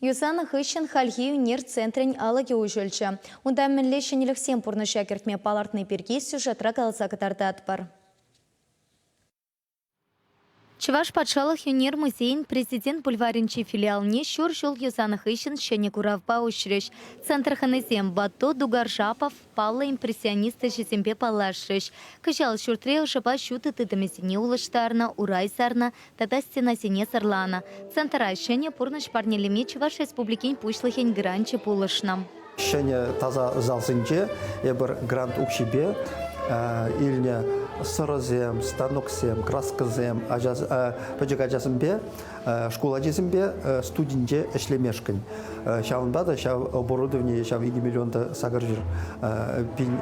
Юсанӑ хыҫҫӑн хальхи ӳнер центрӗн алӑкӗ уҫӑлчӗ. Унта мӗнле ҫӗнӗлӗхсем пурнӑҫа кӗртме палӑртни пирки сюжетра каласа кӑтартатпӑр. Чӑваш патшалӑх ӳнер музейӗн Президент бульварӗнчи филиалне ҫур ҫул юсанӑ хыҫҫӑн ҫӗнӗ куравпа уҫрӗҫ. Центр хӑнисем Бато Дугаржапов паллӑ импрессионист ӗҫӗсемпе паллашрӗҫ. Кӑҫал ҫуртри ӑшӑпа ҫутӑ тытӑмӗсене улӑштарнӑ, урай сарнӑ тата стенасене сӑрланӑ. Центра ҫӗнӗ пурнӑҫ парнелеме Чӑваш Республикин Пуҫлӑхӗн гранчӗ пулӑшнӑ. Ҫӗнӗ таса залсенче эпир грант укҫипе илнӗ сӑрӑсем, станоксем, краскӑсем, пӗчӗк ачасемпе, шкул ачисемпе студинче ӗҫлемешкӗн. Ҫавӑнпа та ҫав оборудование ҫав 2 миллион та 800 пин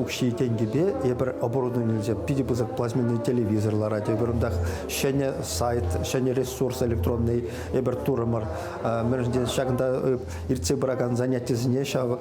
укҫи-тенкипе эпир оборудование илсе питӗ пысӑк плазменный телевизор ларать. Эпир унтах ҫӗнӗ сайт, ҫӗнӗ ресурс электронный эпир турӑмӑр. Мӗншӗн тесен ҫакӑнта иртсе пыракан занятисене ҫав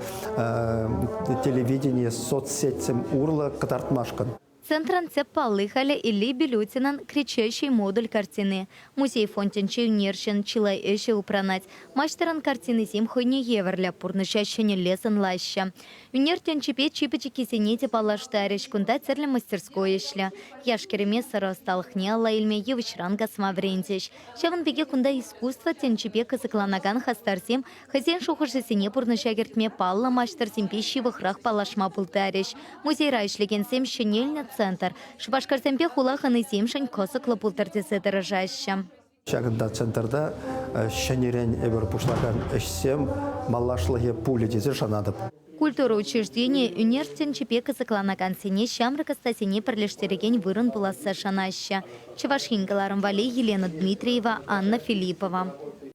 телевидение, соцсетьсем урлӑ кӑтартмашкӑн. Центрӑн тӗп палли халӗ Илле Белютинӑн «Кричащий модуль» картини. Музей фондӗнче ӳнерҫӗн чылай ӗҫӗ упранать. Маҫтӑрӑн картинисем хӑйне евӗрлӗ, пурнӑҫа ҫӗнӗлле сӑнлаҫҫӗ. Ӳнер тӗнчипе чи пӗчӗккисене те паллаштарӗҫ. Кунта тӗрлӗ мастерской ӗҫлӗ. Яш-кӗрӗме сӑрӑ ӑсталӑхне алла илме йывӑҫран касма вӗрентӗҫ. Ҫавӑн пекех кунта искусство тӗнчипе кӑсӑкланакан хастарсем хӑйсен шухӑшӗсене пурнӑҫа кӗртме паллӑ маҫтӑрсемпе ҫывӑхрах паллашма пултарӗҫ. Музейра ӗҫлекенсем ҫӗнелнӗ центр Шупашкарсемпе хула хӑнисемшӗн кӑсӑклӑ пултӑр тесе тӑрӑшаҫҫӗ. Ҫакӑнта центрта ҫӗнӗрен эпир пуҫлакан ӗҫсем малашлӑхӗ пулӗ тесе шанатӑп. Культура учрежденийӗ ӳнер тӗнчипе кӑсӑкланакансене ҫамрӑк ӑстасене пӗрлештерекен вырӑн пуласса шанаҫҫӗ. Чӑваш Ен кӑларӑм валли Елена Дмитриева, Анна Филиппова.